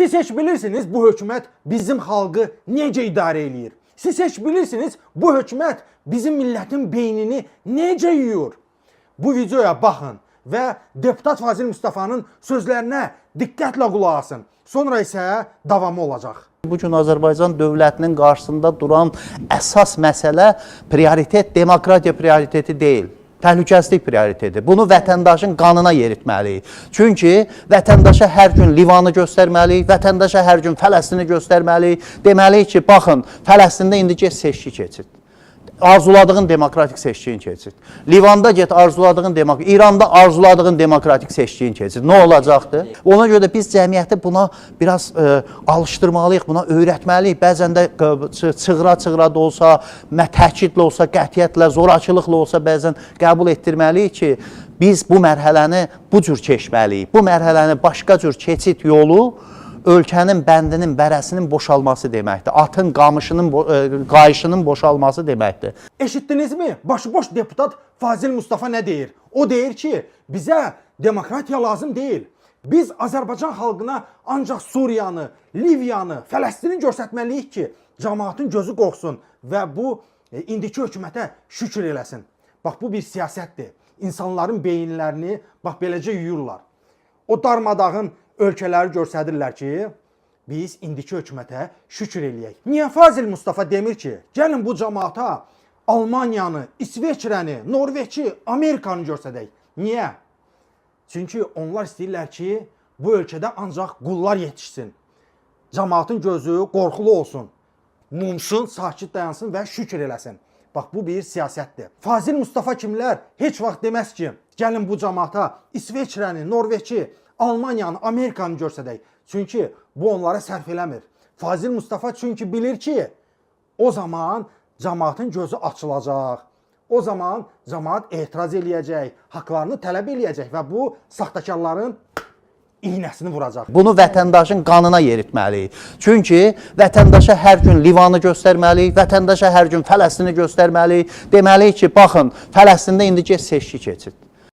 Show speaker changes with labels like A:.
A: Siz heç bilirsiniz bu hökumət bizim xalqı necə idarə eləyir? Siz heç bilirsiniz bu hökumət bizim millətin beynini necə yuyur? Bu videoya baxın və deputat Fazil Mustafanın sözlərinə diqqətlə qulaq asın. Sonra isə davamı olacaq.
B: Bu gün Azərbaycan dövlətinin qarşısında duran əsas məsələ prioritet demokratiya prioriteti deyil. Təhlükəsizlik prioriteti. Bunu vətəndaşın qanına yeritməliyik. Çünki vətəndaşa hər gün Livanı göstərməliyik, vətəndaşa hər gün Fələstini göstərməliyik. Deməliyik ki, baxın, Fələstində indi get seçki keçid. Arzuladığın demokratik seçkini keçid. Livanda get arzuladığın demokratik, İranda arzuladığın demokratik seçkini keçid. Nə olacaqdı? Ona görə də biz cəmiyyəti buna biraz alışdırmalıyıq, buna öyrətməliyik. Bəzən də çığıra-çığıra da olsa, təkidlə olsa, qətiyyətlə, zorakılıqla olsa bəzən qəbul etdirməliyik ki, biz bu mərhələni bu cür keçməliyik. Bu mərhələni başqa cür keçid yolu ölkənin bəndinin, bərəsinin boşalması deməkdir. Atın qamışının, qayışının boşalması deməkdir.
A: Eşitdinizmi? Başıboş deputat Fazil Mustafa nə deyir? O deyir ki, bizə demokratiya lazım deyil. Biz Azərbaycan xalqına ancaq Suriyanı, Liviyanı, Fələstini göstərməliyik ki, cəmaatın gözü qorxsun və bu indiki hökumətə şükür eləsin. Bax bu bir siyasətdir. İnsanların beyinlərini bax beləcə yuyurlar. O darmadağın ölkələri göstərirlər ki, biz indiki hökumətə şükür eləyək. Niyə Fazil Mustafa demir ki, gəlin bu cəmaata Almaniyanı, İsveçrəni, Norveçi, Amerikanı göstərək? Niyə? Çünki onlar istəyirlər ki, bu ölkədə ancaq qullar yetişsin. Cəmaatın gözü qorxulu olsun. Mumsun, sakit dayansın və şükür eləsin. Bax bu bir siyasətdir. Fazil Mustafa kimlər heç vaxt deməz ki, gəlin bu cəmaata İsveçrəni, Norveçi, Almaniyanı, Amerikanı göstərək. Çünki bu onlara sərf eləmir. Fazil Mustafa çünki bilir ki, o zaman cəmaatın gözü açılacaq. O zaman cəmaat etiraz eləyəcək, haqlarını tələb eləyəcək və bu saxtakarların iynəsini vuracaq.
B: Bunu vətəndaşın qanına yeritməliyik. Çünki vətəndaşa hər gün Livanı göstərməliyik, vətəndaşa hər gün Fələstini göstərməliyik. Deməliyik ki, baxın, Fələstində indi get seçki keçid.